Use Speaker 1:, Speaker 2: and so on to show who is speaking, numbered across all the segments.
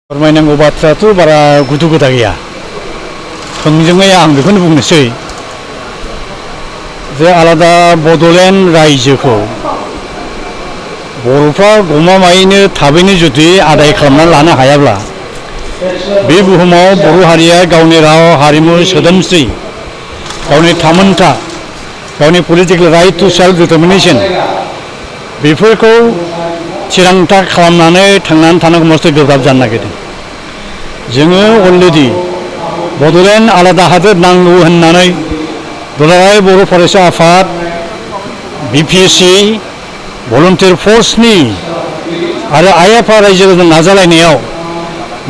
Speaker 1: फोरमायनांगौ बाथ्रायाथ' बारा गुदु गुदा गैया। थोंजोङै आं बेखौनो बुंनोसै जे आलादा बड'लेण्ड रायजोखौ बर'फ्रा गमामायैनो थाबैनो जुदि आदाय खालामनानै लानो हायाब्ला बे बुहुमाव बर' हारिया गावनि राव हारिमु सोदोमस्रि गावनि थामोनथा गावनि political right two self determination बेफोरखौ थिरांथा खालामनानै थांनानै थानांगौ मस्थ' गोब्राब जानो नागिरदों। जोङो अलरेडि बड'लेण्ड आलादा हादोर नांगौ होननानै दुलाराय बर' फरायसा आफाद BPSC भलुन्टियार फर्सनि आरो IFA रायजोजों नाजालायनायाव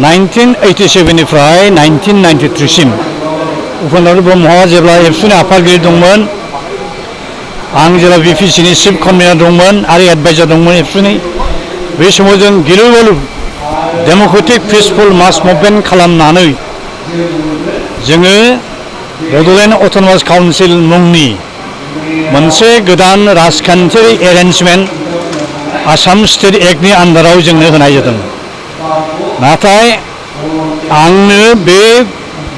Speaker 1: 1987 निफ्राय 1993 सिम उपेन्द्र ब्रह्मआ जेब्ला एबसुनि आफादगिरि दंमोन, आं जेब्ला BPSC नि चिफ कनभेनार दंमोन आरो एडभाइजार दंमोन एबसुनि, बे समाव जों गिलु बालु डेम'क्रेटिक पिसफुल मास मुभमेन्ट खालामनानै जोङो बड'लेण्ड अट'नमास काउन्सिल मुंनि मोनसे गोदान राजखान्थियारि एरेन्जमेन्ट आसाम स्टेट एक्टनि आन्दाराव जोंनो होनाय जादों। नाथाय आंनो बे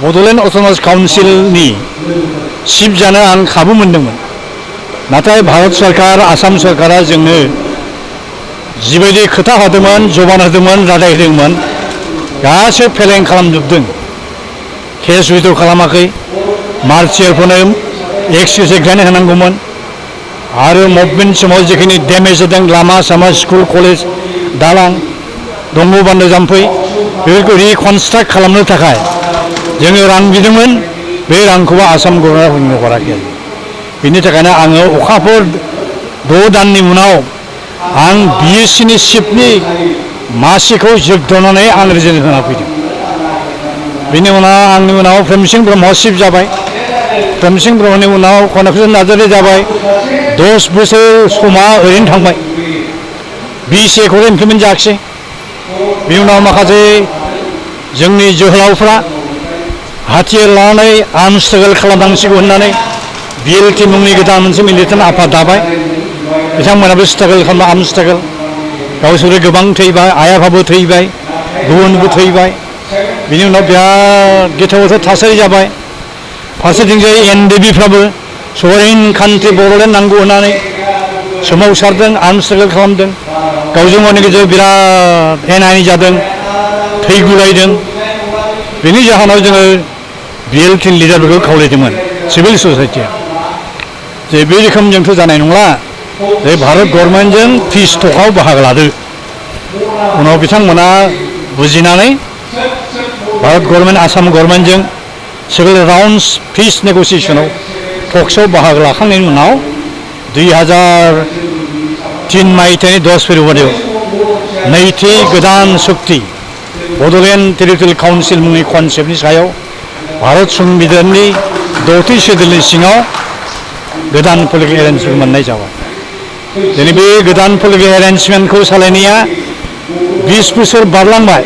Speaker 1: बड'लेण्ड अट'नमास काउन्सिलनि चिफ जानो आं खाबु मोनदोंमोन। नाथाय भारत सरकार आसाम सरकारा जोंनो जिबायदि खोथा होदोंमोन, जबान होदोंमोन, रादाय होदोंमोन, गासै फेलें खालामजोबदों। केस उइथ्र' खालामाखै, मार्चियारफोरनो एक्सकिउज एग्जाइन होनांगौमोन आरो मुभमेन्ट समाव जिखिनि डेमेज जादों लामा सामा स्कुल कलेज दालां दंग' बान्दो जाम्फै बेफोरखौ रिकनस्ट्राक्ट खालामनो थाखाय जोङो रां बिदोंमोन। बे रांखौबो आसाम गभर्नमेन्टआ होनो हराखै। बिनि थाखायनो आङो अखाफोर 6 दाननि उनाव आं BSC नि चिफनि मासिखौ जोबद'नानै आं रिजाइन होना फैदों। बेनि उनाव आंनि उनाव प्रेमसिं ब्रह्म चिफ जाबाय। प्रेमसिं ब्रह्मनि उनाव कनकचन्द्र नार्जारि जाबाय। 10 बोसोर समा ओरैनो थांबाय। BSC खौ इमप्लिमेन्ट जायाखिसै। बेनि उनाव माखासे जोंनि जोहोलावफ्रा हाथियार लानानै आर्म स्ट्रागल खालामनांसिगौ होननानै BLT मुंनि गोदान मोनसे मिलिटेन्ट आफाद दाबाय। बिथांमोनाबो स्ट्रागल खालामो, आर्म स्ट्रागल। गावसोरो गोबां थैबाय, IFAबो थैबाय, गुबुनबो थैबाय। बिनि उनाव बिराद गिथाव थासारि जाबाय। फारसेथिंजाय NDBफ्राबो सभरेन कान्ट्रि बड'लेण्ड नांगौ होननानै सोमावसारदों, आर्म स्ट्रागल खालामदों। गावजों गावनि गेजेराव बिराद एना-एनि जादों, थैगुलायदों। बेनि जाहोनाव जोङो BLT लिडारफोरखौ खावलायदोंमोन, सिभिल ससाइटिया, जे बे रोखोमजोंथ' जानाय नंला, जे भारत गभर्नमेन्टजों पिस टकआव बाहागो लादो। उनाव बिथांमोना बुजिनानै भारत गभर्नमेन्ट आसाम गभर्नमेन्टजों सिभिल राउन्डस पिस नेगसिएसनाव टक्सआव बाहागो लाखांनायनि उनाव 2003 मायथाइनि 10 फेब्रुवारियाव नैथि गोदान सुक्ति बड'लेण्ड टेरिटरियेल काउन्सिल मुंनि कनसेप्टनि सायाव भारत संबिधाननि 6थि शेड्युलनि सिङाव गोदान पलिटिकेल एरेन्जमेन्ट मोननाय जाबाय। दिनै बे गोदान पलिटिकेल एरेन्जमेन्टखौ सालायनाया 20 बोसोर बारलांबाय।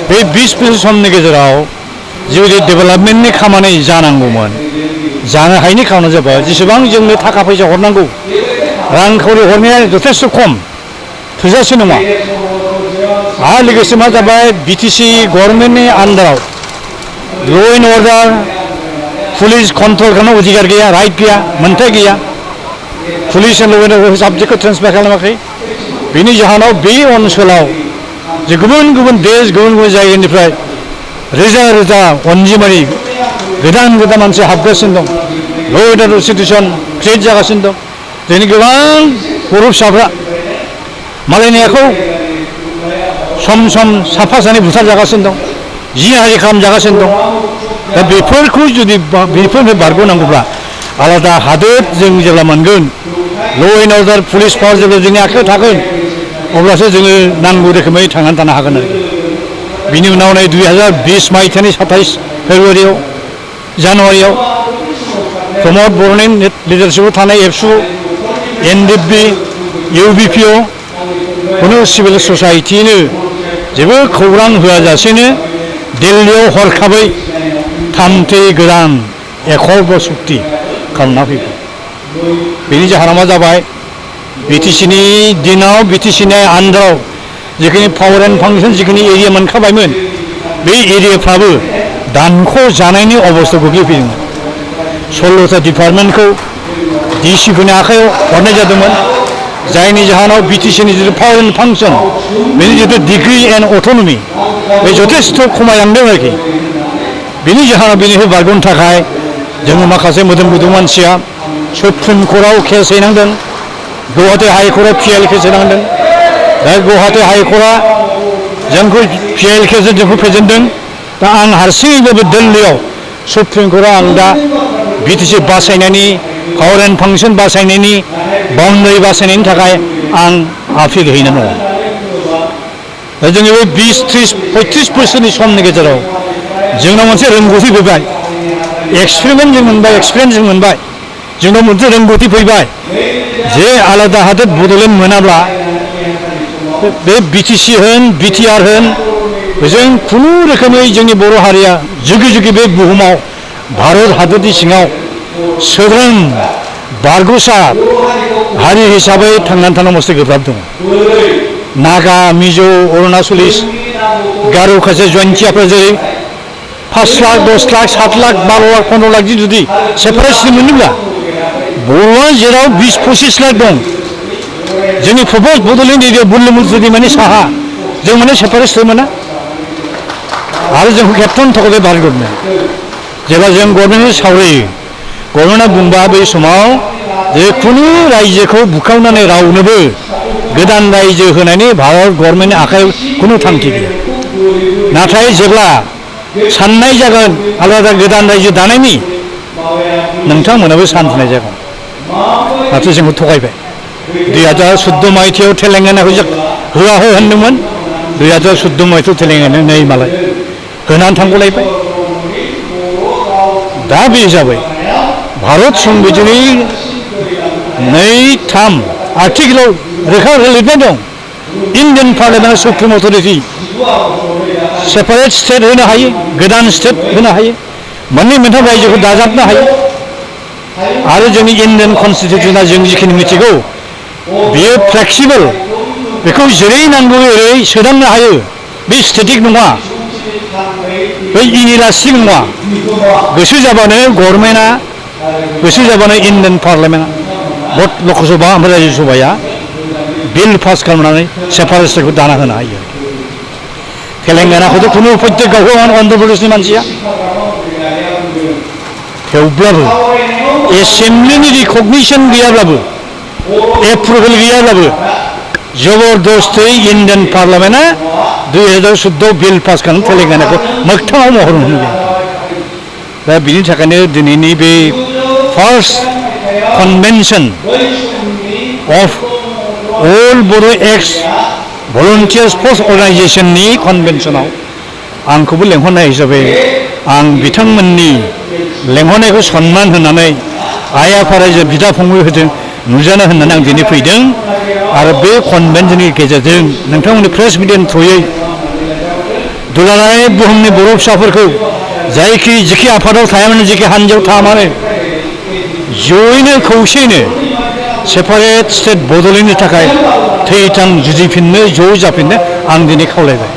Speaker 1: बे 20 बोसोर समनि गेजेराव जिबायदि डेभेलपमेन्टनि खामानि जानांगौमोन, जानो हायैनि खामानि जाबाय। जेसेबां जोंनो थाखा फैसा हरनांगौ, रांखावरि हरनाया जथेस्थ' खम, थोजासे नङा। आरो लोगोसे मा जाबाय, BTC गभर्नमेन्टनि आन्दाराव ल' एन्ड अर्डार पुलिस कन्ट्रल खालामनो अधिकार गैया, राइट गैया, मोन्थाय गैया। पुलिस एन्ड ल' एन्ड अर्डार साबजेक्टखौ ट्रेन्सफार खालामाखै। बेनि जाहोनाव बे ओनसोलाव जे गुबुन गुबुन देश, गुबुन गुबुन जायगानिफ्राय रोजा रोजा अनजिमानि गोदान गोदान मानसि हाबगासिनो दं। ल' एन्ड अर्डार सिटुएसन क्रिएट जागासिनो दं। दिनै गोबां बर' फिसाफ्रा मालायनिखौ सम सम साफा सानै बुथारजागासिनो दं, जिहारि खालामजागासिनो दं। दा बेफोरखौ जुदि बेफोरनिफ्राय बारग'नांगौब्ला आलादा हादोर जों जेब्ला मोनगोन, ल' एन्ड अर्डार पुलिस पावार जेब्ला जोंनि आखायाव थागोन, अब्लासो जोङो नांगौ रोखोमै थांनानै थानो हागोन आरो। बिनि उनाव नै 2020 मायथाइनि 27 फेब्रुवारियाव जानुवारियाव प्रमद बर'नि लिडारशिपआव थानाय एबसु, NDB, UBPO खुनु सिभिल ससाइटिनो जेबो खौरां होआजासेनो दिल्लीयाव हरखाबै थामथि गोदान एकर्ड सुक्ति खालामना फैबाय। बेनि जाहोना मा जाबाय, BTCनि दिनाव BTCनि आन्दाराव जिखिनि पावार एन्ड फांसन जिखिनि एरिया मोनखाबायमोन बे एरियाफ्राबो दानख' जानायनि अबस्थाखौ फैदोंमोन 16टा डिपार्टमेन्टखौ डिसिफोरनि आखायाव हरनाय जादोंमोन जायनि जाहोनाव बिटिसिनि जिथु पावार एन्ड फांसन बेनि जिथु डिग्री एन्ड अट'नमि बे जथेस्थ' खमायलांदों आरोखि बेनि जाहोनाव बेनिफ्राय बारग'नो थाखाय जोङो माखासे मोदोम गुदुं मानसिया सुप्रिम कर्टआव केस हैनांदों गुवाहाटी हाइकर्टआव पिएल केस हैनांदों दा गुवाहाटी हाइकर्टआ जोंखौ पिएल केसजों जोंखौ फेजेनदों दा आं हारसिङैबाबो दिल्लीयाव सुप्रिम कर्टआव आं दा बिटिसि बासायनायनि पावार एन्ड फांसन बासायनायनि बाउन्डारि बासायनायनि थाखाय आं आपिल हैनो दङ दा जोंनि बे 20-30-35 बोसोरनि समनि गेजेराव जोंनाव मोनसे रोंगौथि फैबाय एक्सपेरिमेन्ट जों मोनबाय जोंनाव मोनसे रोंगौथि फैबाय जे आलादा हादोर बड'लेण्ड मोनाब्ला बे बिटिसि होन बिटिआर होन बेजों खुनु रोखोमै जोंनि बर' हारिया जुगे जुगे बे बुहुमाव भारत हादरनि सिङाव सोद्रोम बारग'सा हारि हिसाबै थांनानै थानो मोनसे गोब्राब दङ नागा मिज' अरुणाचलिस गार' खायसे जयन्तियाफोर जेरै 5 लाख 10 लाख 7 लाख 12 लाख 15 लाख जुदि सेपारेटलि मोनोब्ला बर'आ जेराव 20-25 लाख दं जोंनि प्रप'ज बड'लेण्ड एरिया बुरलुंबुथुर दैमानि साहा जों माने सेपारेट मोना आरो जोंखौ खेबथाम थाखाय भारत गभर्नमेन्ट जेब्ला जों गभर्नमेन्टजों सावरायो गभर्नमेन्टआ बुंबा बै समाव जे खुनु रायजोखौ बुखावनानै रावनोबो गोदान रायजो होनायनि भारत गभर्नमेन्टनि आखायाव खुनु थांखि गैया नाथाय जेब्ला साननाय जागोन आलादा गोदान रायजो दानायनि नोंथांमोनाबो साननाय जागोन नाथाय जोंखौ थगायबाय 2014 मायथाइयाव तेलेंगानाखौ होआ होनदोंमोन 2014 मायथाइयाव तेलेंगाना नै मालाय होनानै थांगलायबाय दा बे जाबाय भारत संबिजितनि 2-3 आर्टिकेलाव रोखा लिरनाय दं Indian parliament supreme authority separate state होनो हायो गोदान स्टेट होनो हायो मोननै मोनथाम रायजोखौ दाजाबनो हायो आरो जोंनि इन्डियान कनस्टिटिउसना जों जिखिनि मिथिगौ बेयो फ्लेक्सिबल बेखौ जेरै नांगौ ओरै सोदांनो हायो बे स्टेटिक नङा बै इनिलास्टिक नङा गोसो जाबानो गभर्नमेन्टआ गोसो जाबानो इन्डियान पार्लियामेन्टआ लकसभा ओमफ्राय रायजोसभाया बिल पास खालामनानै सेपारेट स्टेटखौ दाना होनो हायो तेलेंगानाखौथ' खुनु प्रत्येक गावखौ अन्ध्र प्रदेशनि मानसिया थेवब्लाबो एसेम्ब्लिनि रिकगनिसन गैयाब्लाबो एप्रुभेल गैयाब्लाबो जबरदस्ती इन्डियान पार्लियामेन्टआ 2014 बिल पास खालामनो तेलेंगानाखौ मोगथाङाव महर होनो दा बिनि थाखायनो दिनैनि बे फार्स्ट कनभेनसन अफ अल बर' एक्स भलुन्टियार्स फर्स अर्गानाइजेसननि कनभेनसनाव आंखौबो लेंहरनाय हिसाबै आं बिथांमोननि लेंहरनायखौ सन्मान होनानै आइ आफा रायजो बिदा फंबाय होदों नुजानो होननानै आं दिनै फैदों आरो बे कनभेनसननि गेजेरजों नोंथांमोननि प्रेस मिडियानि थ्रुयै दुलाराय बुहुमनि बर' फिसाफोरखौ जेखि आफादाव थाया मानो जेखि हानजायाव थाया मानो जयैनो खौसेयैनो सेपारेट स्टेट बड'लेण्डनि थाखाय थैथां जुजिफिननो ज' जाफिननो आं दिनै खावलायबाय।